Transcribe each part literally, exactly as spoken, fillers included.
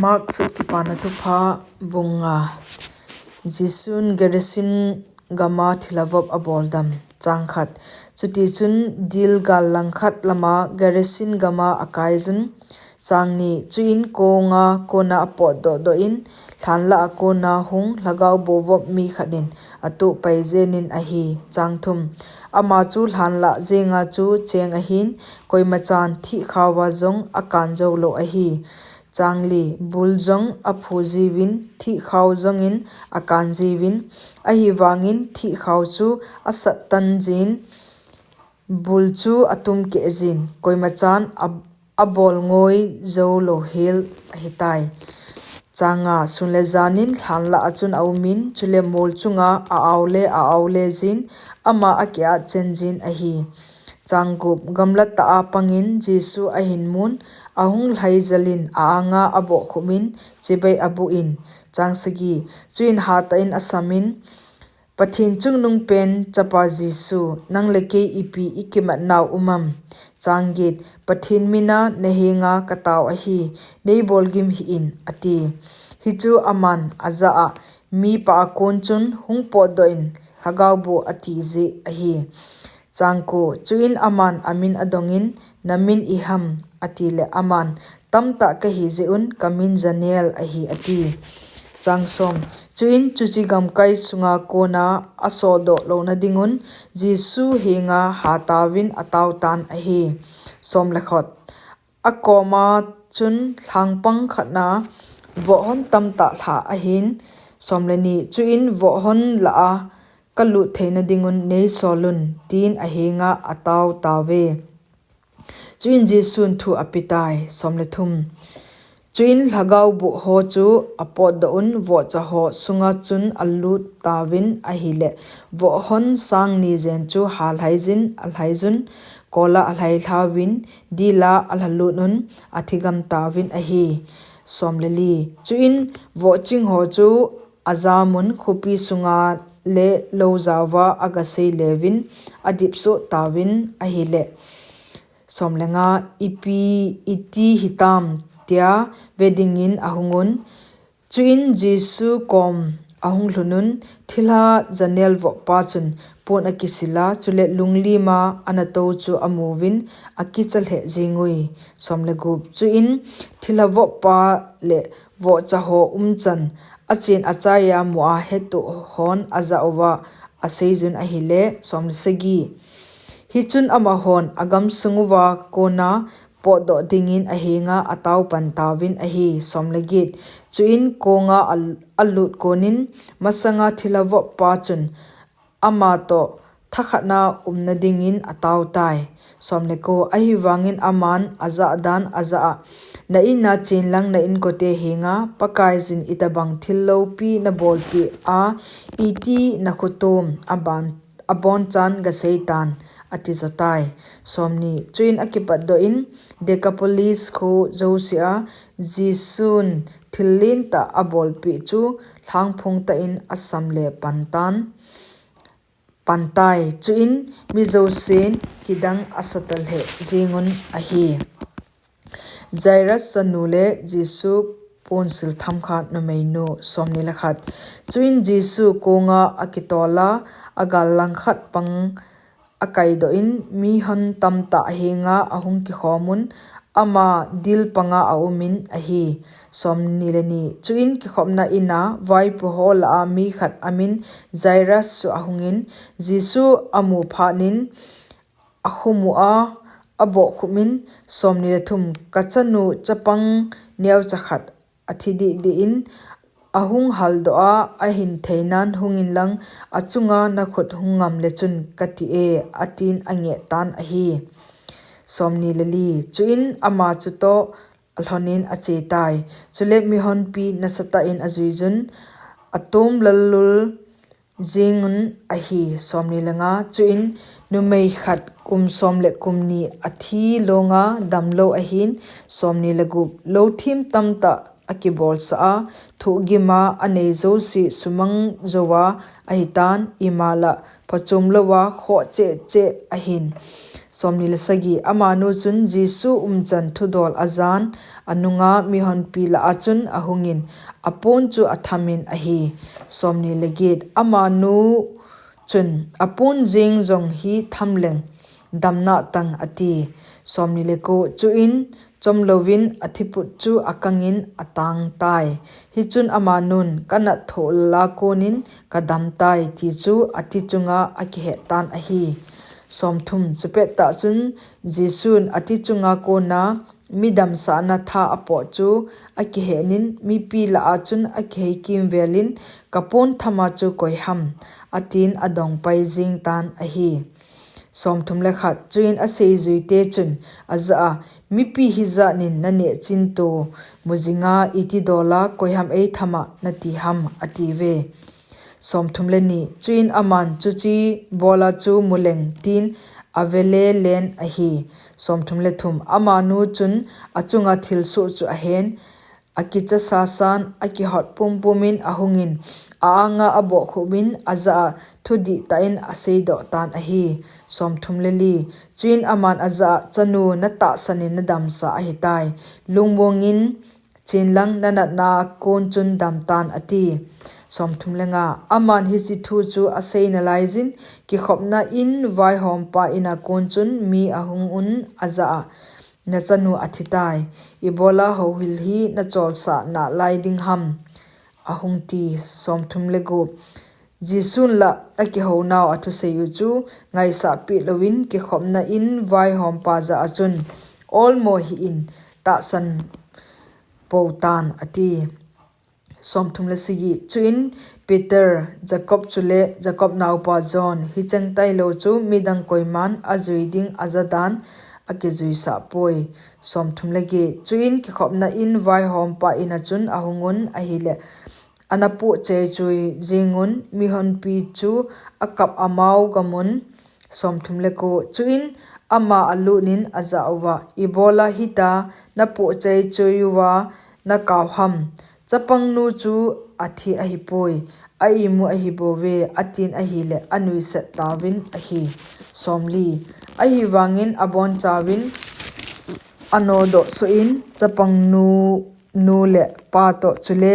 Mark sut Kipana Thupha, bung nga. Jesun Gerasin gama thilhavop aboldam. Chang khat. Chutichun dil gal langkhat lama Gerasin gama akaiyun. Chang ni. Chuin konga kona apotdoh doh in, lhanlah a kona hung lhagao boh vop mi khat in atuh pai jenin ahi. Chang thum. Ama chu lhanlah jenga chu cheng ahin, koimachan thihkhao a jong akan jou lou ahi. Chang li. Bul jong aphu jiuvin, thihkhao jongin akan jiuvin, ahivangin thihkhao chu asat tan jin, bul chu atum keh jin, koimachan a, abol ngoi jou lou hel ahitai. Chang nga. Sun le janin lhanlah a chun aumin, chule mol chunga a-ao le a-ao le jin, ama akiat chen jin ahi. Chang gup. Gamla tah a pangin Jesu ahin mun, ahung lhai jalin a-anga abohkhumin, chibai abuh in. Chang sagi. Chuin hatah in asamin, Pathen chungnungpen Chapa Jesu, nang le kei ipi ikimat nau umam? Chang get. Pathen mina nahenga katao ahi, neibolgim hih in, ati. Hichu aman ajah a, mipa a kon chun hung potdoh in, lhagao boh ati jeh ahi. Chang ko. Chuin aman amin adongin, namin iham? Atile aman, tamtah kahi jeh un, kamin Janel ahi, ati. Chang som. Chuin chuche gamkai sunga kona asodoh louna dingun, Jesu henga hataovin ataotan ahi. Som le khat. Akoma chun lhangpang khatna vohhon tamtah lha ahin. Som le ni. Chuin vohhon lah a kalut theina dingun neisolun, tin ahenga ataotaove. Chuin Jesun thu apetai. Som le thum. Chuin lhagao boh ho chu apotdoh un, vohcha ho sunga chun alut tauvin ahile, vohhon sang ni jen chu halhaijin alhaijun, kola alhailhauvin, dila alhalut un, athigam tauvin ahi. Som le li. Chuin vohching ho chu ajamun, khopi sunga le lou jaova agasei leuvin, adipsoh tauvin ahile, som le nga. Ipi, iti hitam, tia ve dingin ahungun. Chuin Jesu kom ahung lhunun, thilha Janel voppa chun pon akisila, chule lunglima anatou chu amuvin, akicha lheh jengui. Som le gup. Chuin thilha voppa le vohcha ho umchan, achen achaiya mua hetoh hon ajah uva aseijun ahile. Som le sagi. Hichun amahon agamsung uva kona potdoh dingin ahenga ataopan tauvin ahi. Som le get. Chuin konga al-, alut konin, masanga thilha voppa chun amatoh thakhatna umna dingin ataotai. Som le ko. Ahivangin aman ajah dan ajah a, na inna chen lang na inkote henga, Pakaiyin itobang thil loupi nabolpeh a, iti nakhotom aban abonchan gaseitan, ati jotai. Som ni. Chuin akipatdoh in, Decapolis kho jousea Jesun thil lentah abolpeh chu lhangphong tah in asam le pantan, pantai. Chuin mi jousen kidang asata lheh jengun ahi. Jairus chanu le Jesu ponsil thamkha numeinu. Som ni le khat. Chuin Jesu konga akitola, agal langkhat pang akaidoh in, mihon tamtah ahenga ahung kikhomun, ama dil panga aumin ahi. Som ni le ni. Chuin kikhopna inna vaipo ho lah a mi khat amin Jairus chu ahungin, Jesu amu phatnin, akhomua abohkhumin, Som ni le thum. Kachanu chapang neocha khat athi dihdih in, ahung haldoh a, ahin theinan hungin lang, achunga nakhut hung ngam le chun kati e, atin angeh tan ahi. Som ni le li. Chuin ama chutoh alhonin achetai. Chule mihonpi nasatah in ajuijun, atom lallul jengun ahi. Som ni le nga. Chuin numei khat kum som le kum ni athi longa damlou ahin. Som ni le gup. Lou thim tamtah akibolsah a, thohgima anei jouse sumang jouva ahitan, ima lah phachom louva khoh cheh cheh ahin. Somni le sagi, amanu chun Jesu umchan thudol ajan, anunga mihonpi lah a chun ahungin, apon chu athamin ahi. Somni le get, amanu chun, apon jeng jong hi thamleng, damna tang ati. Somni le ko, chuin chomlouvin athiput chu akangin atang tai. Hichun amanun, kanat thoh lala konin kadam tai, ti chu ati chunga akihet tan ahi. Somthum, chupet tah chun Jesun ati chunga kona midamsahna tha apoh chu akihenin, mipi lah a chun akihei kimvelin, kapon thama chu koiham, atin adongpai jing tan ahi. Somthum le khat, chuin aseijuite chun ajah a, mipi hijatnin naneh chinto mujinga iti dola koiham eithama nati ham, atiuve. Somthum le ni, chuin aman chuche bola chu muleng tin avele len ahi. Somthum le thum, amanu chun achunga thilsoh chu ahen, akicha sasan, akihot pumpumin ahungin, a-anga abohkhupin ajah a thudih tah in aseidoh tan ahi. Somthum le li, chuin aman ajah a, chanu natahsanin nadamsa ahitai. Lungmongin chenlang nanatna a kon chun damtan ati. Somthum le nga, aman hiche thu chu asei nalaijin, kikhopna in vaihompa ina kon chun mi ahungun ajah a, nachanu athitai. Ibola houhil hi nacholsah nalai ding ham, ahung ti. Somthum le gup, Jesun lah akihounau athusei u chu ngaisahpeh louvin kikhopna in vaihompa jah a chun, olmo hih in, tahsan poutan ati. Somthum le sagi, chuin Peter, Jacob chule Jacob naopa John, hicheng tailou chu midang koiman ajui ding ajadan akijuisah poi. Somthum le get, chuin kikhopna in vaihompa ina chun ahungun ahile, anapoh chaichoi jingun mihonpi chu akap amau gamun. Somthum le ko, chuin ama alutnin ajah uva, ibola hita napoh chaichoi uva nakao ham, chapangnu chu athi ahipoi, a-imu ahibouve, atin ahile anuiset tauvin ahi. Somli, ahivangin abonchauvin anodoh soh in chapangnu, nu le pa toh chule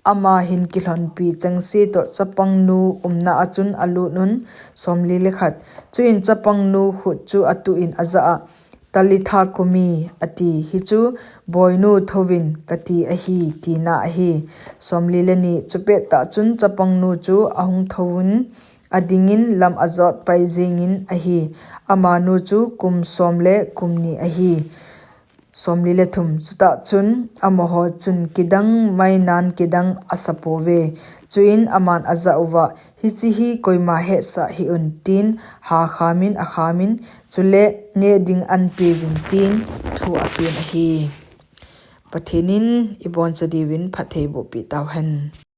ama hin kilhonpi chengse toh chapangnu umna a chun alut un. Somli le khat, chuin chapangnu khut chu atuh in ajah a, Talitha kumi, ati, hichu, Boinu, thouvin, kati ahi, tina ahi. Somli le ni, chupet tah chun chapangnu chu ahung thouvun, adingin lam ajot pai jengin ahi. Amanu chu kum som le kum ni ahi. Somli le thum, chutah chun amaho chun kidang mainan kidang asapouve. Chuin aman ajah uva, hiche hi koima hetsah hih un, tin hakhamin akhamin, chule neh ding anpeuvin, tin thu apen ahi. Pathen in iboncha diuvin phatthei bohpeh tauhen.